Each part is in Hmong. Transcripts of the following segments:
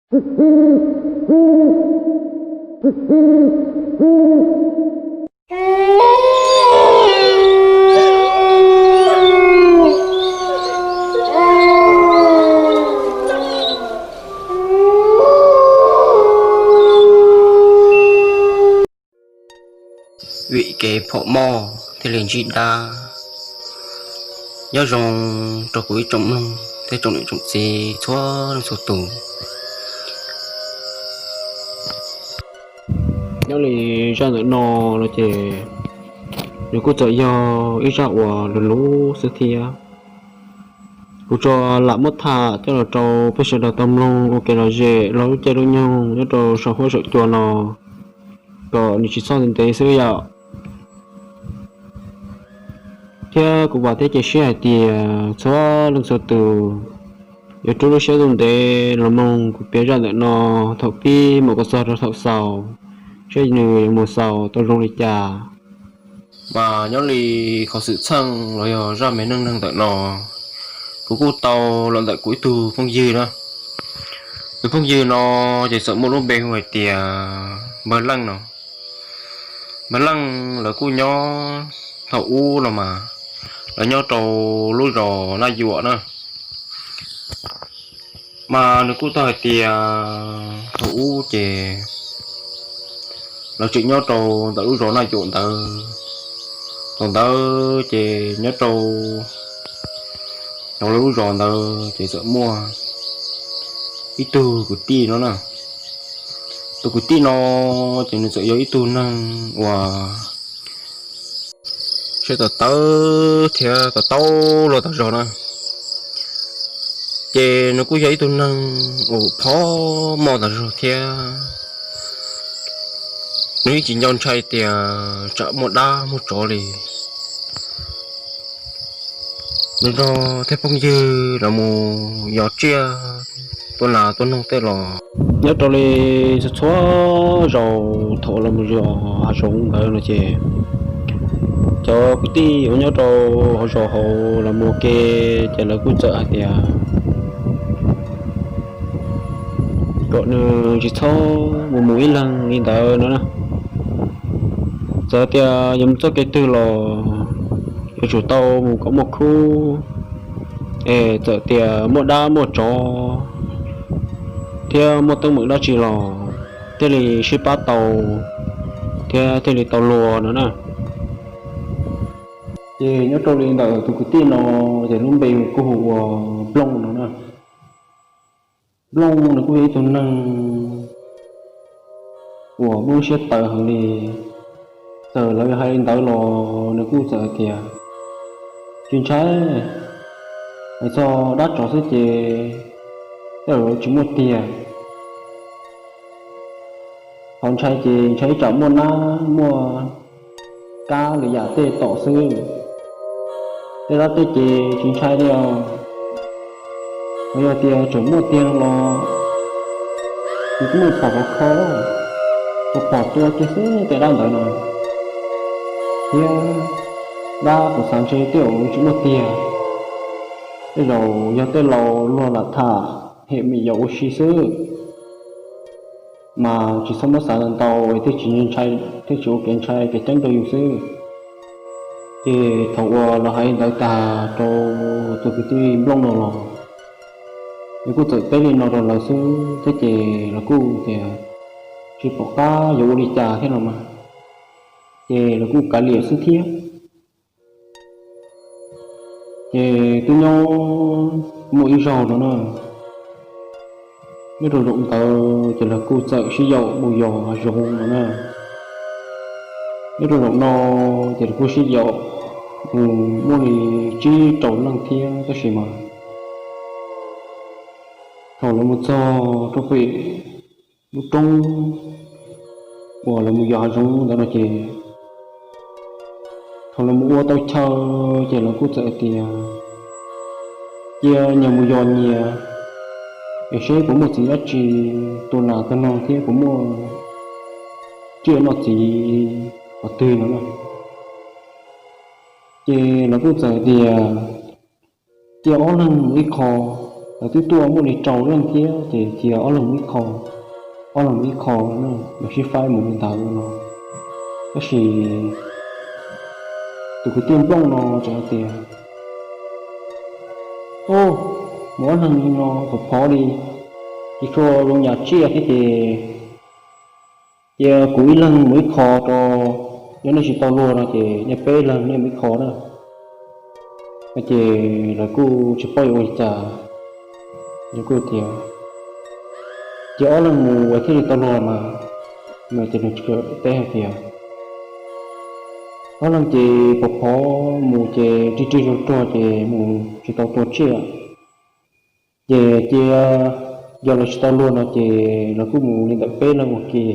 Vim kev phom moj thiaj li ntsib dab. Nyob zoo rau kuv ib tsoom mloog thiab tsoom niam tsoom txiv txhua leej txhua tus. Nyob li zaj ntawm no los ces nws kuj txawm yog ib zaj uas luv luv xwb thiab. Kuv tsuas lam muab tham coj los rau peb sawv daws tau mloog ua kev lom zem los lub caij lub nyoog nyob rau saum huab saum cua no kom nws tsis txhob ntev ntev xwb yom. Thiab kuv vam thiab cia siab hais tias txhua leej txhua tus yuav rub lub siab ntev los mloog kuv piav zaj ntawm no thaum pib mus kom txog rau thaum xaus, saib nws yuav mus xaus tau zoo li cas. Mas nyob li qhov xwm txheej los yog zaj me neej neeg ntawm no, kuv kuj tau los ntawm kuv ib tug phooj ywg na. Tus phooj ywg no ces txawm muaj lub npe hu hais tias Npawg Leej no. Npawg Leej lawv kuj nyob thaum ub no mas lawv nyob rau lub zos Naj Yuam na. Mas nws kuj tau hais tias thaum ub ces lawv tseem nyob rau ntawm lub zos Naj Yuam ntawd. Thaum ntawd ces nyob rau hauv lawv lub zos ntawd ces txawm muaj ib tug kwv tij no na. Tus kwv tij no ces nws txawm yog ib tug neeg uas siab tawv tawv thiab tawv tau luag tag zog na. Ces nws kuj yog ib tug neeg uas phom moj tag zog thiab. Nws yeej tsis nco ntshai tias tsam muaj dab muaj tsov li. Nws nrog tej phooj ywg los mus yos tsiaj tua nas tua noog tej los nyob rau li txhua zaus thaum los mus yos hav zoov ntawd no ces cov kwv tij uas nyob rau hauv zos hauv los mus ua ke ces lawv kuj txawm hais tias kom nws tsis txhob mus mus ib leeg li ntawd no na. Txawm tias yuav mus txoj kev twg los yuav tsum tau mus kom muaj khub, es txawm tias muaj dab muaj tsov thiab muaj teeb meem dab tsi los thiaj li sib pab tau thiab thiaj li tau luag no na. Ces nyob rau li ntawm tus kwv tij no ces lub npe kuj hu ua Nplooj no na. Nplooj nws kuj yog ib tug neeg uas muaj lub siab tawv heev li. Txawm lawv hais li ntawd los nws kuj txawm hais tias tsis ntshai, hais txog dab tsov xwb ces tej zaum tsis muaj tiag. Qhov ntshai ces ntshai ib tsam muaj nab muaj kab lwm yam tej tom xwb. Tej dab tej ces tsis ntshai li os. Yog tias tseem muaj tiag no los nws kuj muaj pom khov kho, kuj pom tua kiag xwb tej dab ntawd no. Thiab dab kuv xav ntshe tej zaum tsis muaj tiag. Tej zaum yog tej laus luag lam tham hem me nyuam ua si xwb, mas tsis txhob muab xav ntau, thiaj tsis ntshai, thiaj tsis ua kev ntshai kev ceeb rau yus xwb. Ces thaum uas lawv hais li ntawd tag rau tus kwv tij Nplooj no los, nws kuj txawm teb li no rau lawv xwb thiab ces lawv kuj tias tsis pom qab yuav ua li cas thiab no mas, ces lawv kuj kav liam xwb thiab. Ces twb nyob muaj ib zaug no na, nyob rau zaum ntawd ces lawv kuj txawm sib yaum mus yos hav zoov no na. Nyob rau zaum no ces lawv kuj sib yaum mus muaj li tsib rau leej thiab tab sis mas thaum lawv mus txog rau pem lub roob uas lawv mus yos hav zoov ntawd no ces thaum lawv mus ua tau chaw ces lawv kuj txawm hais tias cia nyias mus yos nyias, es seb puas muaj txiv dab tsi tua nas tua noog thiab puas muaj tsiaj noj txiv qhov twg no na. Ces lawv kuj txawm hais tias cia ob leeg mus ib qho, Lawv twb tuaj muaj li rau leej thiab ces cia ob leeg mus ib qho, ob leeg mus ib qho no, lawv sib faib mus li ntawd no. Tab sis tus kwv tij Nplooj no txawm hais tias, Ub, mus ob leeg li no qhov phov li, tsis tshua zoo yam tsiaj thiab ces cia kuv ib leeg mus ib qho rau, yog nej tsis tau luag no ces nej peb leeg nej mus ib qho na. Ces lawv kuj tsis paub yuav ua li cas, lawv kuj tias, Cia ob leeg mus thiaj li tau luag mas. Ces nws teb hais tias, Ob leeg ces phov phov mus ces rig rig ruag ruag ces mus tsis tau tua tsiaj. Ces cia yog lawv tsis tau luag no ces lawv kuj mus li ntawm peb leeg ua ke.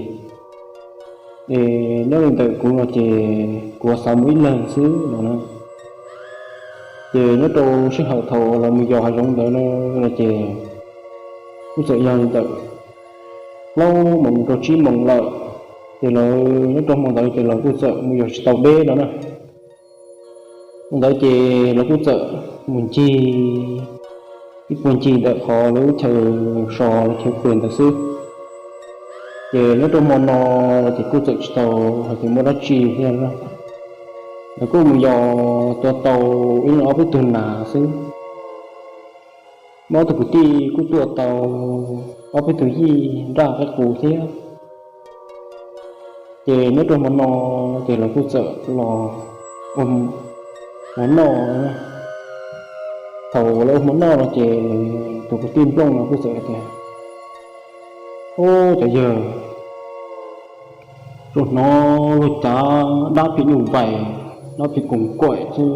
Es nyob li ntawm kuv no ces kuv xav mus ib leeg xwb no na. Ces nyob rau sij hawm thaum lawv mus yos hav zoov ntawd no ces kuj txawm yog li ntawm plaub moos mus rau tsib moos lawm. Ces lawv nyob rau hmo ntawd ces lawv kuj txawm mus yos tsis tau deb no na. Hmo ntawd ces lawv kuj txawm mus ncig ib puag ncig ntawm qhov lub chaw so lub chaw pw ntawd xwb. Ces nyob rau hmo no ces kuj txawm tsis tau hais tias muaj dab tsi thiab na. Lawv kuj mus yos tua tau ib leeg ob peb tug nas xwb. Muaj ob tug kwv tij kuj tua tau ob peb tug yij nraj qaib qus thiab. Ces nyob rau hmo no ces lawv kuj txawm los ua hmo noj. Thaum lawv ua hmo noj no ces tus kwv tij Nplooj no kuj txawm hais tias, Ub, cov yawg, tsuas hnov luag cav dab phim nyuj vais, dab phim koos kaim xwb.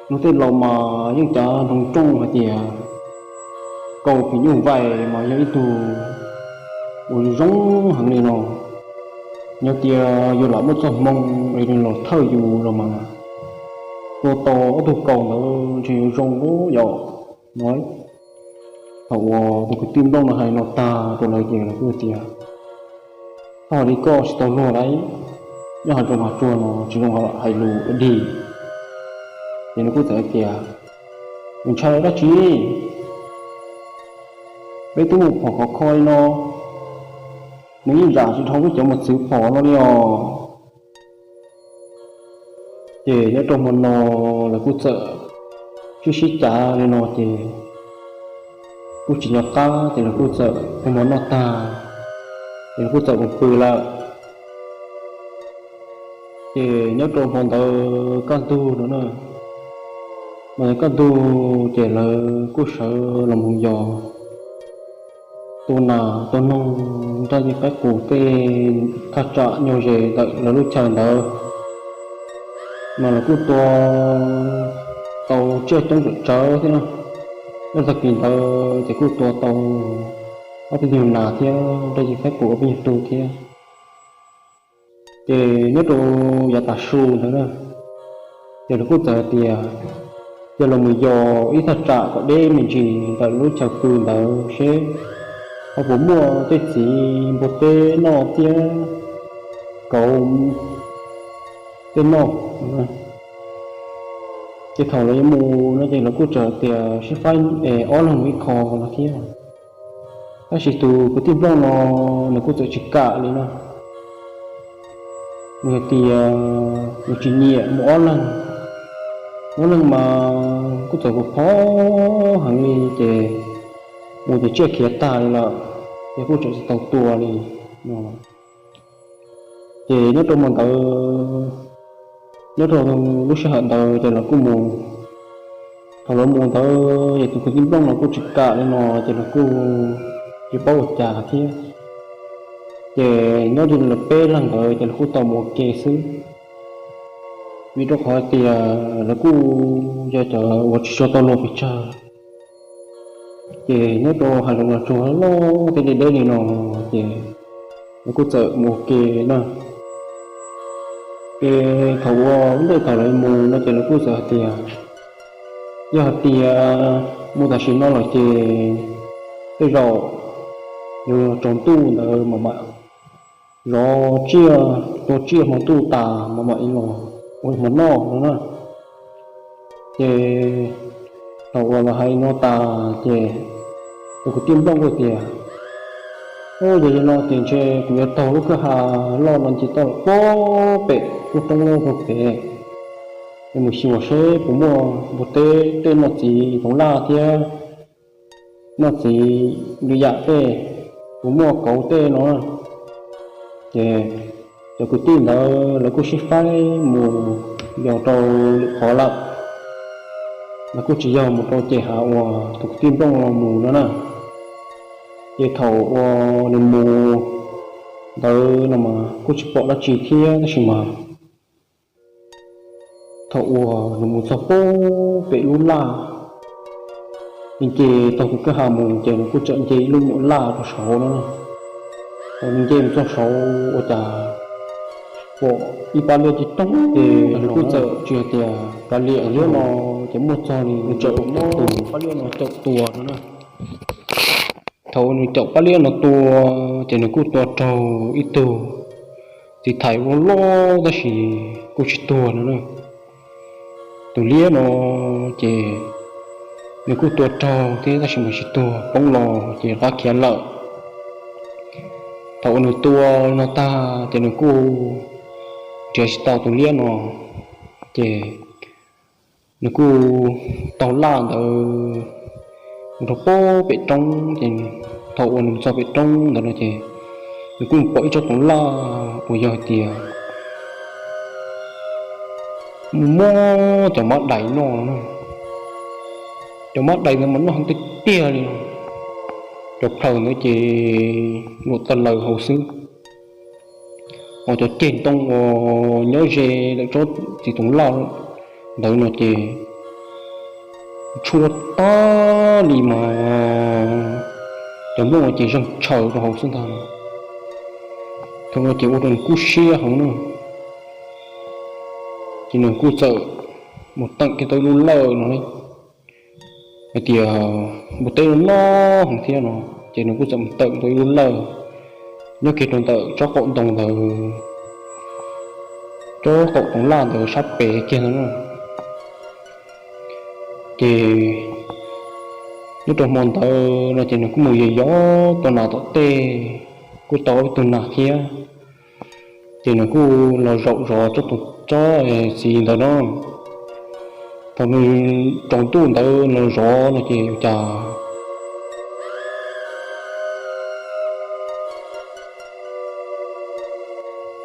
Luag tej laus mas yeej cav nroo rooj hais tias kaus phim nyuj vais mas yog ib tug uas zoo heev li no. Yog tias yus lam muaj txoj hmoo es nws los thawj yus los mas tua tau ob tug kaus ntawd ntshe yuav zoo yom no. Thaum uas tus kwv tij Nplooj no hais no tag rau lawv ces lawv kuj tias, Koj li koj tsis tau luag lauj, nyob hav zoov hav tsuag no tsis zoo hais lus ua dig. Ces nws kuj txawm hais tias, Nws ntshai dab tsi? Peb twb mus phom khov kho li no, nws yeej zam tsis dhau peb cov mus txwv phom no li os. Ces nyob rau hmo no lawv kuj txawm sib sib cav li no ces kuj tsis nco qab ces lawv kuj txawm ua hmo noj tag ces lawv kuj txawm mus pw lawm. Ces nyob rau hmo ntawd kaj ntug no na, hmo ntawd kaj ntug ces lawv kuj sawv los mus yos tua nas tua noog nraj yij qaib qus tej thaj tsam nyob ze ntawm lawv lub chaw ntawd. Mas lawv kuj tua tau tsiaj coob tsawm tsawv thiab na. Nyob tag kis ntawd ces kuj tua tau ob peb nyuag nas thiab nraj yij qaib qus ob peb nyuag tug thiab. Ces nyob rau yav tav su ntawd na, ces lawv kuj txawm hais tias, Cia los mus yos ib thaj tsam kom deb me ntsis ntawm lub chaw pw ntawd seb ho puas muaj tej txiv npua teb noj thiab kauv tej noj. Ces thaum lawv yuav mus no ces lawv kuj txawm hais tias sib faib ob leeg mus ib qho no thiab. Tab sis tus kwv tij Nplooj no nws kuj txawm tsis kam li na. Nws hais tias nws tsis nyiam mus ob leeg, ob leeg mas kuj txawm phom phom heev li ces mus ces tsiaj khiav tag li lawm, ces kuj tseem tsis tau tua li no. Ces nyob rau hmo ntawd, nyob rau lub sij hawm ntawd ces lawv kuj mus. Thaum lawv mus ntawd ces tus kwv tij Nplooj no kuj tsis kam li no ces lawv kuj tsis paub ua cas thiab. Ces nyob li lawv peb leeg ntawd ces lawv kuj tau mus ua ke xwb, vim rau qhov hais tias lawv kuj yog cov uas tsis tshua tau luag pes tsawg. Ces nyob rau hav zoov los tsuag loj tej deb deb li no, ces lawv kuj txawm mus ua ke na. Ces thaum uas ua ntej thaum lawv mus no ces lawv kuj txawm hais tias, yog hais tias mus tam sim no lawm ces tej zaum yuav tsaus ntuj ntawd mas mam zov tsiaj, tua tsiaj hmo ntuj tas mas mam ib los ua hmo noj no na. Ces Thaum uas lawv hais li no tas ces tus kwv tij Nplooj kuj tias, Ub, yog li no ces ntshe kuv yuav taug lub kwj ha loj no nce toj lawm puag pem lub roob loj puag pem, es mus xyuas seb puas muaj npua teb tej noj txiv toov laj thiab noj txiv lwm yam tej, puas muaj kauv tej no. Ces cov kwv tij ntawd lawv kuj sib faib mus yos rau lwm qhov lawm, lawv kuj tsis yog mus rau ces hav uas tus kwv tij Nplooj los mus no na. Ces thaum uas nws mus ntawd no mas kuj tsis pom dab tsi thiab, tab sis mas thaum uas nws mus txog puag pem lub laj, nws nce taug tus kwj ha mus ces nws kuj txawm nce ib lub nyuam laj rau saud no. Thaum nws nce mus txog saud ua cas pom ib pab liab coob coob ces nws kuj txawm tsis hais tias kav liam liab no ces muaj txog li, nws txawm muab tus pab liab no caum tua no na. Thaum uas nws caum pab liab no tua ces nws kuj tua raug ib tug txiv thais loj loj tab sis kuj tsis tuag no na. Tus liab no ces nws kuj tua raug thiab tab sis mas tsis tuag, poob los ces rov qab khiav lawm. Thaum uas nws tua no tag ces nws kuj nrhiav tsis tau tus liab no, ces nws kuj taug laj ntawd mus rau puag pem roob. Ces thaum uas nws txog pem roob ntawd no ces nws kuj pom ib tsob toov laj uas yog hais tias muaj cov mab dais noj no. Cov mab dais ntawd mas noj heev tiag tiag li no. Cov plhaws ntawd ces luam tawg laws hauv xwb. Hos cov ceg ntoo uas nyob ze lawm tsob txiv toov laj ntawd no ces tshua tag li mas cov nplooj no ces zeeg tshaws rau hauv xwb ntag. Thaum no ces ua rau nws kub siab heev na, ces nws kuj txawm mus teem kiag tau ib lub lawj no hais tias npua teb no noj heev thiab no, ces nws kuj txawm mus teem tau ib lub lawj nyob kiag rau ntawm tsob qaum ntoo ntawd, tsob qaum toov laj ntawd sab pem kiag ntawd na. Ces nyob rau hmo ntawd no ces nws kuj mus yos yos tua nas tom tej, kuj tau ib tug nas thiab. Ces nws kuj los zaum zov tsob txiv ntawd no. Thaum nws tsaus ntuj ntawd los zov no ces ua cas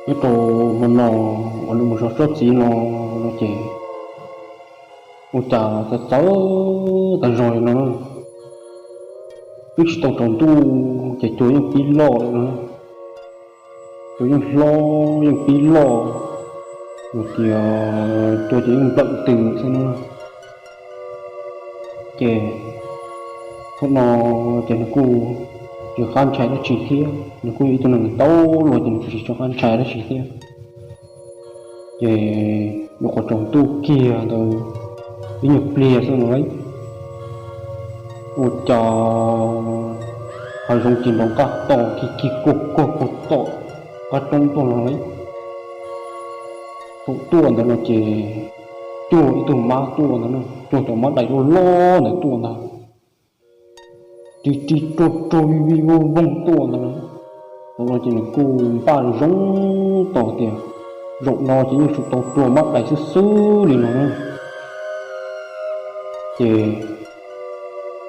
nyob rau hmo no uas nws mus zov tsob txiv no, no ces ua cas txawv txawv tag zog li no na. Twb tsis tau tsaus ntuj ces cua yeej pib loj lawm na. Cua yeej hlob yeej pib loj, yog tias cua ces yeej nplawm tws xwb na. Ces thaum no ces nws kuj tsis qab ntshai dab tsi thiab, nws kuj yog ib tug neeg tau luag ces nws kuj tsis tsis qab ntshai dab tsi thiab. Ces nyuam qhuav tsaus ntuj kiag ntawd ib nyuag pliag xwb no lauj, ua cas hav zoov ces nrov nqaj to kig kig kuag kuag puag tom qab roob tuaj no lauj. Thaum tuaj ntawd no ces cuag ib tug mab tuaj ntawd na, cuag cov mab dais loj loj ntawd tuaj ntag. Ris ris ruag ruag vij vij voog voog tuaj ntawd na. Thaum no ces nws kuj npaj zoo to tias zaum no ces yeej tsum tau tua mab dais xwb xwb li no na. Ces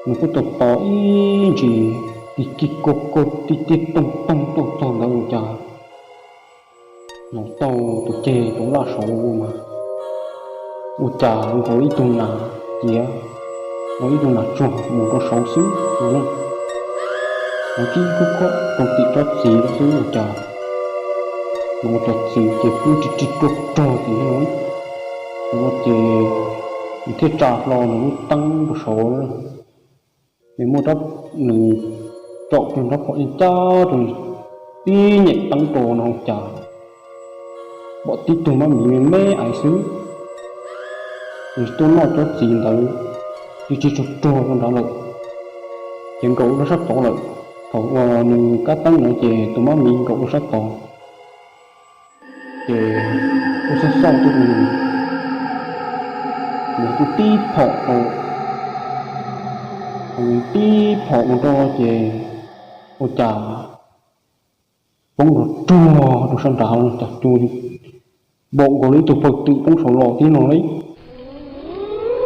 nws kuj tos tos ib ntsis, tig kig kaug kaug tig tig toog toog tuaj txog ntawd ua cas hnov tau tus ceg toov laj saud mas ua cas nkaus ib tug nas ciav, nkaus ib tug nas tsuag mus rau saud xwb no na. Hnov tib khub khob rau tim tsob txiv lawm xwb ua cas nws ua cov txiv ces pw ris ris ruag ruag tim no. Thaum no ces nws thiaj tsa hlo nws lub teeb rau saud na. Nws muaj, nws tsom kiag rab phom ncaj rau, tib nyem teeb rau no cas pom tib tug mab miv me me ais xwb, nws tuaj noj tsob txiv ntawd, ris ris ruag ruag rau nrad lawm, ces nkaum rau sab tod lawm. Thaum uas nws kab teeb no ces tus mab miv nkaum rau sab tod, ces kuj xauj xauj tuaj rau nws, nws kuj tib phom rau Tib phom ua rau ces ua cas poob rau ruag rau sab nrad, cas cua npaum nkaus li ib tug pawg twm poob saud los thiab no li.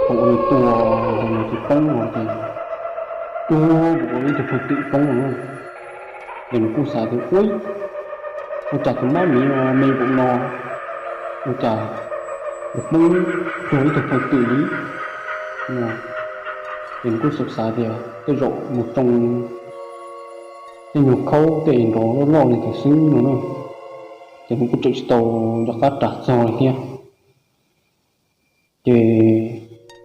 Thaum uas nws tua ntawd nws tsis poob no ces tuag npaum nkaus li ib tug pawg twm poob no. Ces nws kuj xav tias ua cas tus mab miv no me npaum no, ua cas poob tuag ib tug pawg twm li. Ces nws kuj xav xav tias tej zaum mus tsoo tej nyuag khaub tej nrov loj loj li ntawd xwb no na. Ces nws kuj tseem tsis tau nco qab ras txog li thiab. Ces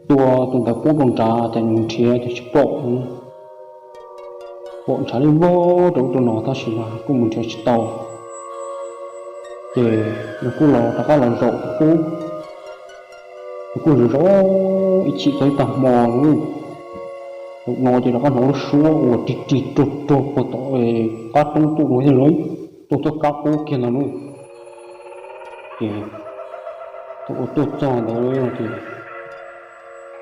tua tus ntawd poob rau nrad ces nws nrhiav ces tsis pom, pom ntshav li vog rau ub rau no tab sis mas kuj mus nrhiav tsis tau. Ces nws kuj los rov qab los zaum qub, nws kuj zaum zaum ib chim tau ib tag hmo no. Zaum no ces rov qab hnov lub suab uas rig rig ruag ruag puag tom qab roob tuaj no thiab lauj, tuaj thoob qab qub kiag ntag lauj. Ces thaum uas tuaj txog ntawd ces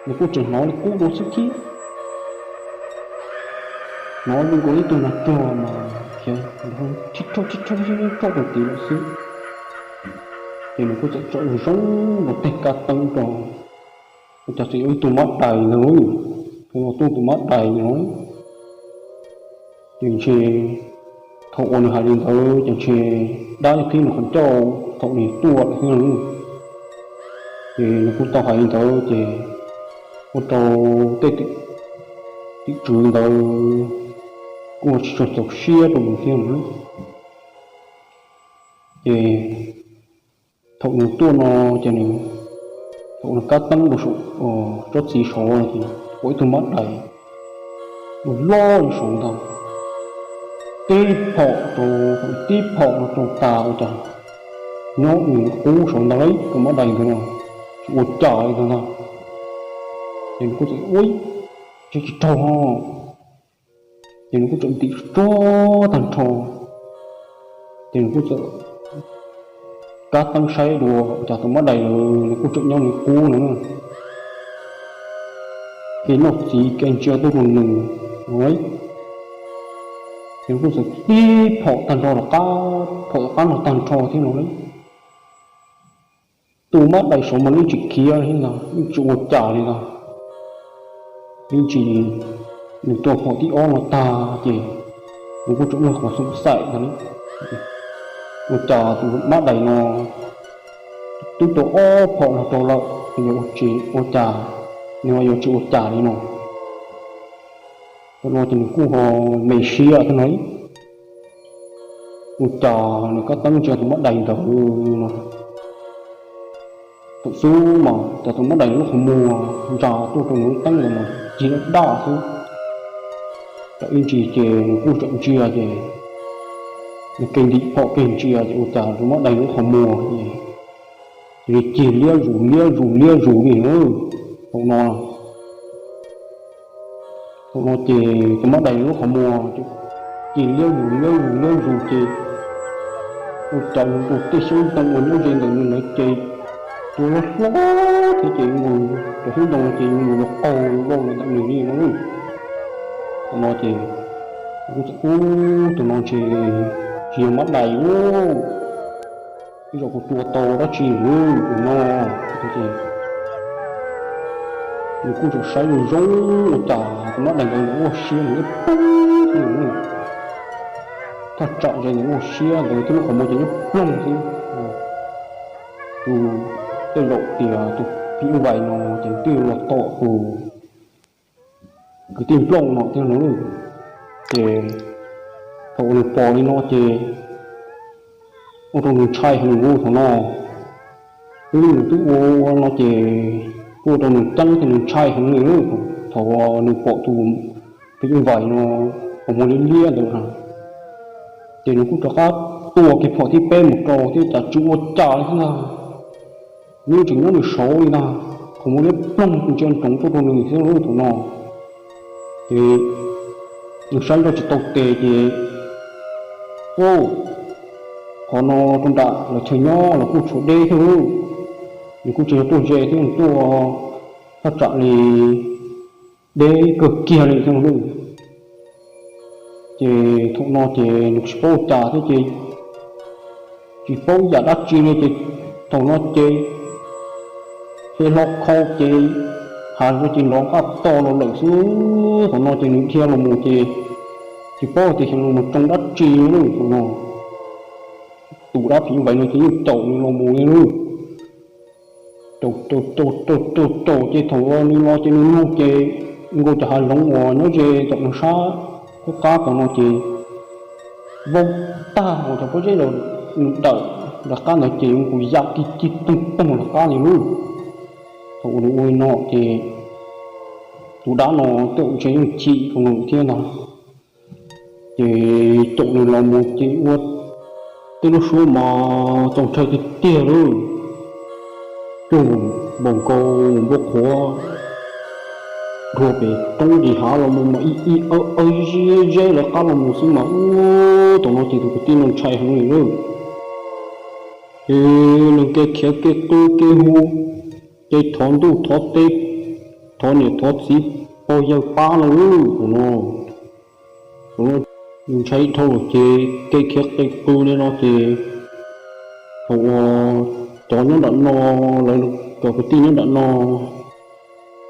nws kuj tseem hnov li qub rau xwb thiab. Hnov zoo nkaus li ib tug nas cog mas khiav rhib rhoj rhib rhoj rau tid lawm xwb. Ces nws kuj txawm tsom zoo rau tej kab teeb rau, ua cas txawm yog ib tug mab dais ntag lauj, tus no tuaj tus mab dais no. Ces ntshe thaum uas nws hais li ntawd ces ntshe dab yeej qhib nws qhov ncauj thaum nws tuaj lawm thiab no. Ces nws kuj tau hais li ntawd ces ua rau tej tim tswv ntawd kuj tsis tshua txaus siab rau nws thiab no. Ces thaum nws tuaj no ces nws, thaum nws kab teeb rau saum tsob txiv saud no ces pom ib tug mab dais loj loj saud ntag, tib phom rau, tib phom no rau tas ua cas nyob nws qub saud ntag lauj, tus mab dais ntawd no tsis ua cas li ntag ntag. Ces nws kuj txawm ua tsis tsis raug, ces nws kuj txawm ntim tsuag tag nrho. Ces nws kuj txawm kab teeb saib dua ua cas tus mab dais ntawd nws kuj tseem nyob nws qub no, kev noj txiv kev ntsia tuaj rau nws no. Ces nws kuj txawm tib phom tag nrho rov qab, phom rov qab no tag nrho thiab no lauj. Tus mab dais saud mas nws yeej tsis khiav li ntag, yeej tsis ua cas li ntag. Yeej tsis, nws tua phom thib ob no tag ces nws kuj tseem muaj qhov xoom xaim ntag lauj. Ua cas tus mab dais no twb tua ob phom no rau lawm, nws yuav ua tsis ua cas, nws yuav tsis ua cas li no. Thaum no ces nws kuj ho me siab thiab no. Ua cas nws kab teeb ntsia tus mab dais ntawd no, thaum xub mas cas tus mab dais lub qhov muag ntsa tuaj rau nws lub teeb ntawd mas cig daj daj xwb. Thaum ib ntsis ces nws kuj tseem ntsia ces nws kev ntim phom kev ntsia ces ua cas tus mab dais lub qhov muag ces cia li cig liab zus liab zus liab zus li na. Thaum no, thaum no ces tus mab dais lub qhov muag ces cig liab zus liab zus liab zus ces ua cas nws tus tej xyoob ntoo uas nyob ze ntawm nws ntawd ces tua loj hlob thiab ces cov xyoob ntoo no ces yuav mus yuav qaug loj los ntawm nws li no. Thaum no ces kuj txawm ub, tus no ntshe tsis yog mab dais ub, ib zaug kuv tua tau dab tsi ub tus no. Nws kuj tseem saib zoo zoo ua cas tus mab dais ntawd nws ua siab nws nyob ploog xwb. Thaj tsam ze nws ua siab ntawd thiab lub qhov muag ces nyob ploog xwb. Tus, tej zaum tias tus phim nyuj vais no ces twb los tom tus kwv tij nplooj no thiab no. Ces thaum uas nws pom li no ces ua rau nws ntshai heev li thaum no. Twb nws twb ua no ces kuj ua rau nws ceeb thiab nws ntshai heev li. Thaum uas nws pom tus phim nyuj vais no qhov muag liab liab ntawd na, ces nws kuj rov qab tua kiag phom thib peb mus rau thiab cas tsis ua cas li thiab ntag. Nws tseem nyob nws saud li ntag, qhov muag liab ploog ntsia ntsoov tuaj rau nws thiab thaum no. Ces nws saib nrog tsis tau tes ces, u, qhov no rau nram lawv chaw nyob los kuj tshuav deb thiab. Nws kuj tsis yog tuaj ze thiab, nws tuaj thaj tsam li deb kawg kiag li xwb lauj. Ces thaum no ces nws tsis paub ua cas thiab ces tsis paub yam dab tsi li ces thaum no ces thiaj hlo khau ces hav zoov ces nrov qab to los lawm xwb. Thaum no ces nws dhia los mus ces tsis paub tias xyov nws mus tsoo dab tsi li. Thaum no tus dab phim nyuj vais no ces yeej caum nws los mus li lauj. Caum caum caum caum caum ces thaum nws los ces nws mloog ces nkaus cov hav zoov uas nyob ze tom nws sab qub qab tom no ces vau tag nkaus cov pob zeb los nws dawm nram qab ntawd ces ua nkaus ya kig kig poog poog nram qab li lauj. Thaum uas nws ua li no ces tus dab no tej zaum ntshe yeej chim rau nws thiab ntag. Ces caum nws los mus ces ua tej lub suab mas txaus ntshai tiag tiag lauj. Cuag npaum nkaus npua qhuav dhua pem roob nqis hav los mus mas ib ib awb awb zeb zeb lawv qab los mus xwb mas ub, thaum no ces tus kwv tij no ntshai heev li lauj. Ces nws kev khiav kev qw kev hu, ces thov ntuj thov teb, thov niam thov txiv pog yawg pab no lauj. Thaum no, thaum no nws ntshai dhau lawm ces kev khiav kev qw li no ces thaum uas cov nyob nram no, lawv cov kwv tij nyob nram no,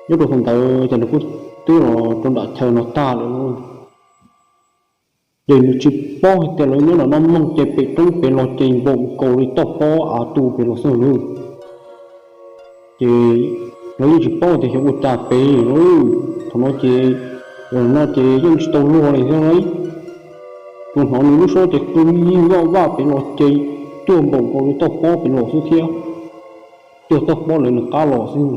nyob rau thaum ntawd ces lawv kuj twb los rau nram chaw no tag lawm lauj. Ces nws tsis paub hais tias lawv nyob nram no mloog ces pem roob pem los ces npaum nkaus li toj pob av tu pem los xwb lauj. Ces lawv yeej tsis paub tias xyov ua cas pem lauj. Thaum no ces, no ces yeej tsis tau luag li thiab lauj. Tsuas hnov nws lub suab ces qw yig vaj vaj pem los ces cuag npaum nkaus li toj pob pem los xwb thiab, cuag toj pob lawv nws qab los xwb.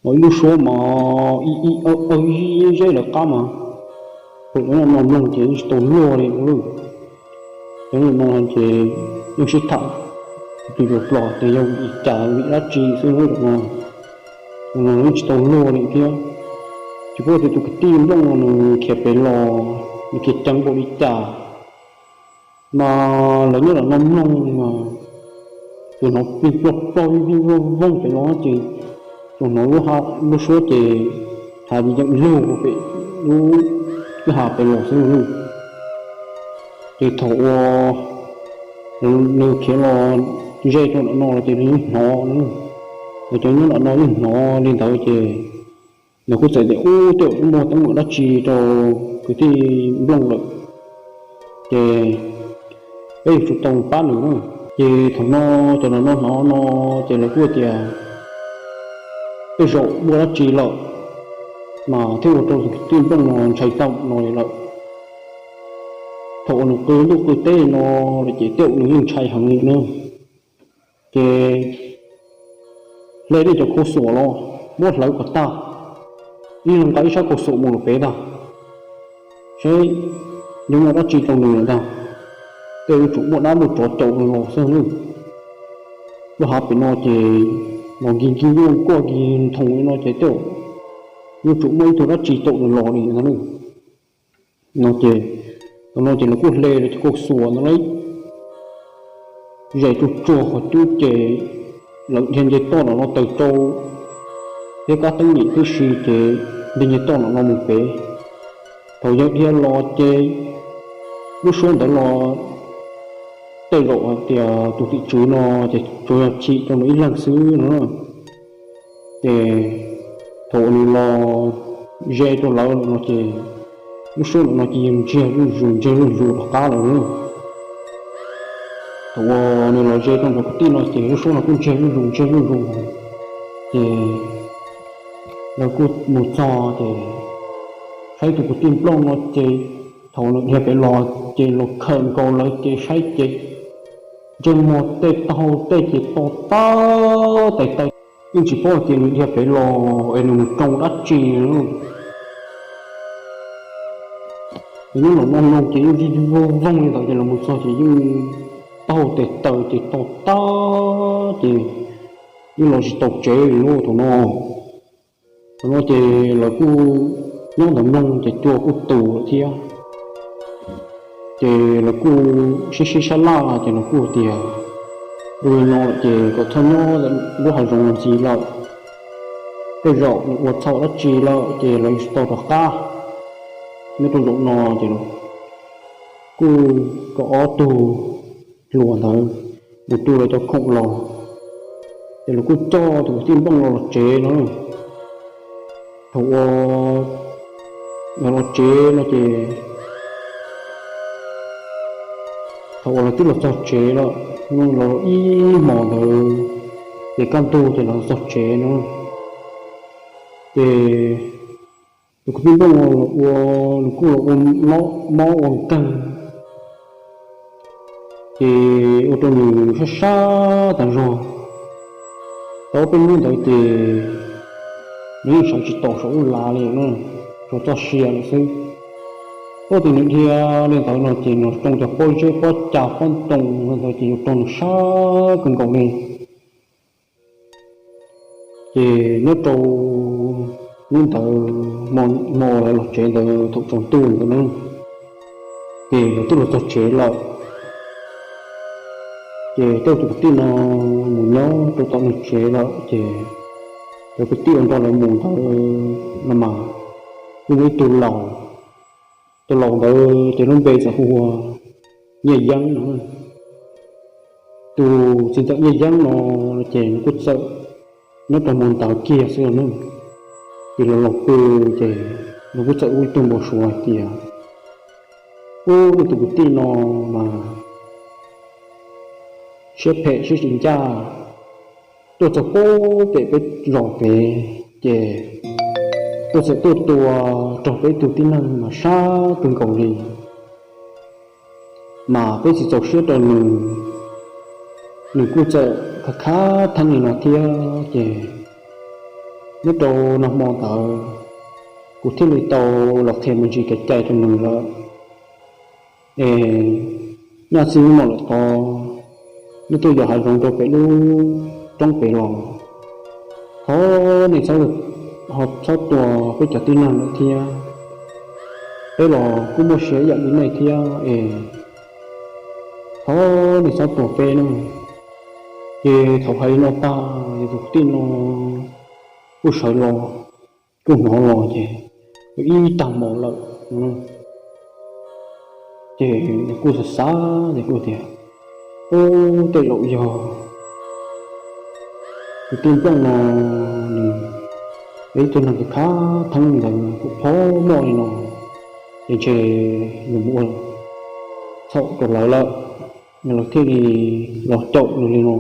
Los ib lub suab mas ib ib awb awb zeb lawv qab mas, thaum no mloog ces yeej tsis tau luag li lauj. Cov no ces yeej sib tham tus plos tias yog vim li cas vim dab tsi xwb no. Yeej tsis tau luag li thiab. Tsis paub tias tus kwv tij nplooj no nws khiav pem los nws khiav ceev npaum li cas, mas lawv nyob nram no mloog mas tsuas hnov plig plog plog vij vij voog voog pem los ces tsuas hnov lub suab ces hav yeej lug pem lub kwj ha pem los xwb lauj. Ces thaum uas nws khiav los ze rau nram no los ces nws yeej hnov, lawv cov nyob nram no yeej hnov li ntawd ces nws kuj txawm tias ub, tej zaum muaj teeb meem dab tsi rau kwv tij nplooj lawm, ces peb yuav tsum tau pab nws na. Ces thaum no cov nram no hnov no ces lawv kuj tias tej zaum muaj dab tsi lawm mas thiaj ua rau kwv tij nplooj no ntshai tag no li lawm. Thaum uas nws qw ntuj qw teb no lawm ces tej zaum nws yeej ntshai heev li na. Ces hle nej cov khau xuam los muab hlawv kom tag, ib leeg nqa ib sab khau xuam mus lawm pem ntag, saib yuav muaj dab tsi rau nws lawm ntag. Tej zaum yuav tsum muaj dab muaj tsov caum nws los xwb lauj. Lub hav pem no ces los nkig nkig nyuj kuaj nkig nthoos li no ces tej zaum yuav tsum muaj ib tug dab tsi caum nws los li ntag lauj. No ces, thaum no ces lawv kuj hle lawv cov khau xuam ntawd lauj, zais tsuag tsuag qhov cub ces lawv dhia nce toj nram no taws tsau thiab kab teeb nyem tib si ces dhia nce toj nram no mus pem. Thaum yawg dhia los ces lub suab ntawd los tej zaum hais tias tus tim tswv no ces tsuas yog chim rau nws ib leeg xwb no. Ces thaum uas nws los ze rau lawv lawm no ces lub suab ntawm no ces yeej ntsiag zuj zus ntsiag zuj zus rov qab lawm lauj. Thaum uas nws los ze rau ntawm kwv tij no ces lub suab no kuj ntsiag zuj zus ntsiag zuj zus. Ces lawv kuj mus txog ces saib tus kwv tij nplooj no ces thaum nws dhia pem los ces los khawm nkaus lawv ces saib ces ntsej muag tej taub hau tej ces to tag tais taw, yeej tsis paub hais tias nws dhia pem los es nws mus tsoo dab tsi lauj. Nyob nram no mloog ces yeej vij vij voog voog li ntawd ces los mus txog ces yeej taub hau tais taw ces to tag ces yeej los tsis tau tsev li lauj thaum no. Thaum no ces lawv kuj nyob ntawd mloog ces cua kuj tus lawm thiab. Ces lawv kuj sib sib sab laj ces lawv kuj tias, ua li no lawm ces kom txhob nyob lub hav zoov no ntxiv lawm, tej zaum nws ua txhaum dab tsi lawm ces lawv yuav tsis tau rov qab. Nyob rau zaum no ces kuj kom ob tug hluas ntawd mus tu lawv cov khoom los, ces lawv kuj coj tus kwv tij Nplooj no los tsev no. Thaum uas los tsev no ces, thaum uas lawv twb los txog tsev lawm, los ib hmos ntawd ces kaj ntug ces lawv los txog tsev no, ces tus kwv tij Nplooj los ua, nws kuj los ua mob ua nkeeg, ces ua rau nws sab sab tas zog. Tau peb hnub ntawd ces nws yeej sawv tsis tau saum lub lav li, saum txoj sia lawm xwb. Ua tias nws dhia li ntawd no ces nws tsoo cov pob zeb pob cav pob ntoo ntawd ces yuav rau nws sab kawg nkaus li. Ces nyob rau hnub ntawd, hmo lawv los tsev ntawd thaum tsaus ntuj ntawd na, ces lawv twb los txog tsev lawm. Ces coj tus kwv tij no mus nyob rau tom nws tsev lawm ces cov kwv tij uas nrog lawv mus ntawd no mas kuj muaj ib tug laus. Tus laus ntawd ces lub npe txawm hu ua Nyiaj Yeeb no. Tus txiv ntxawm Nyiaj Yeeb no ces nws kuj txawm nyob rau hmo ntawd kiag xwb no. Ces los los pw ces nws kuj txawm ua ib tug npau suav hais tias, ub, nej tus kwv tij no mas siab phem siab tsis ncaj, tuaj txog pub pem peb zos pem ces tuaj txawm tuaj tua raug peb ib tug tib neeg mas sab kawg nkaus li. Mas peb tsis txaus siab rau nws, nws kuj txawm khav khav theeb li no thiab ces nyob rau nag hmo ntawd kuv thiaj li tau los qhia me ntsis kev cai rau nws lawm. Es nyaj txij hnub no lawm tod, nej tuaj yos hav zoov rau pem lub roob pem los, thov nej txhob, ho txhob tua peb cov tib neeg lawm thiab. Peb los kuj muaj siab ib yam li nej thiab es thov nej txhob tua peb na. Ces thaum hais li no tag, tus kwv tij no kuj sawv los, kuj hnov los ces ib tag hmo lawm. Ces nws kuj xav xav ces kuj tias, ub, tej zaum yog tus tij Nplooj no nws yog ib tug neeg khav theeb ntawd kuj phob moj li no, ces ntshe nws mus ua txhaum rau lawv lawm, lawv thiaj li los caum nws li no.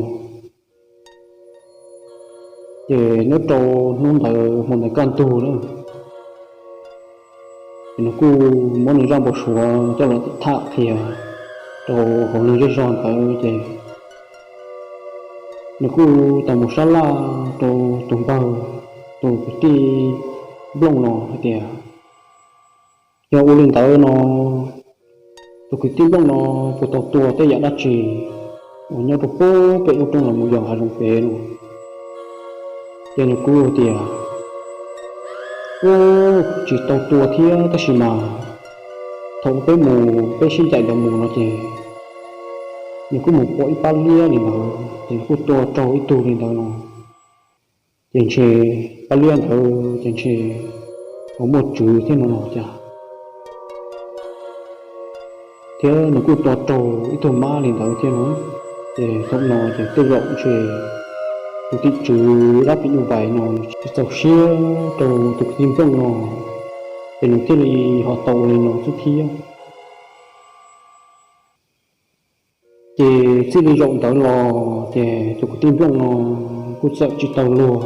Ces nyob rau hnub ntawd hmo ntawd kaj ntug na, ces nws kuj muab nws zaj npau suav coj los tham qhia rau hauv neeg zej zog ntawd ces nws kuj tau mus sab laj rau tus npawg, tus kwv tij Nplooj no hais tias, yog ua li ntawd no, tus kwv tij Nplooj no puas tau tua tej yam dab tsi uas nyob rau pub pem lub roob los mus yos hav zoov pem no? Ces nws kuj tias, ub, tsis tau tua thiab tab sis mas thaum peb mus peb sib ncaim ntawd mus no ces nws kuj mus pom ib pab liab li ntawd ces nws kuj tua raug ib tug li ntawd no. Ces ntshe pab liab ntawd ces ntshe ho muaj tswv thiab no los cas, thiab nws kuj tua raug ib tug mab li ntawd thiab no. Ces thaum no ces tej zaum ntshe tus tim tswv dab phim nyuj vais no nws tsis txaus siab rau tus kwv tij Nplooj no, ces nws thiaj li ho tau ua li no xwb thiab. Ces txij li zaum ntawd los ces tus kwv tij Nplooj no kuj txawm tsis tau luag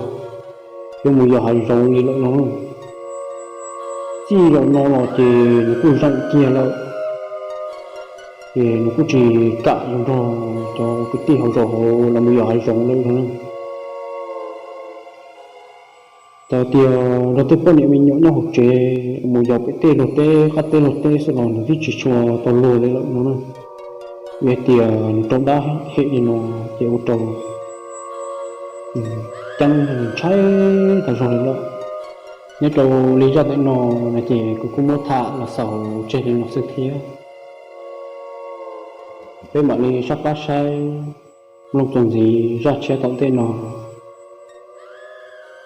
yuav mus yos hav zoov li lawm no. Txij zaum no los ces nws kuj zeem kiag lawm, ces nws kuj tsis kam yuav nrog cov kwv tij hauv zos hauv los mus yos hav zoov lawm no. Txawm tias nrog tej poj niam me nyuam nyob hauv tsev mus yos pem tej luag teb qab teb luag teb xwb los nws twb tsis tshua tau luag li lawm no na. Vim hais tias nws raug dab hem li no ces ua rau ceeb ntshai tas zog li lawm. Nyob rau li zaj ntawm no no ces kuv kuj muab tham los xaus tseg li no xwb thiab. Peb mam li sab qab saib mloog txuas ntxiv zaj tshiab tom ntej no.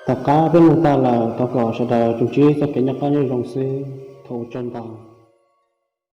Tom qab peb mloog tag lawm, thov kom sawv daws tsuas ntsib txoj kev noj qab nyob zoo xwb. Thov ua tsaug ntau.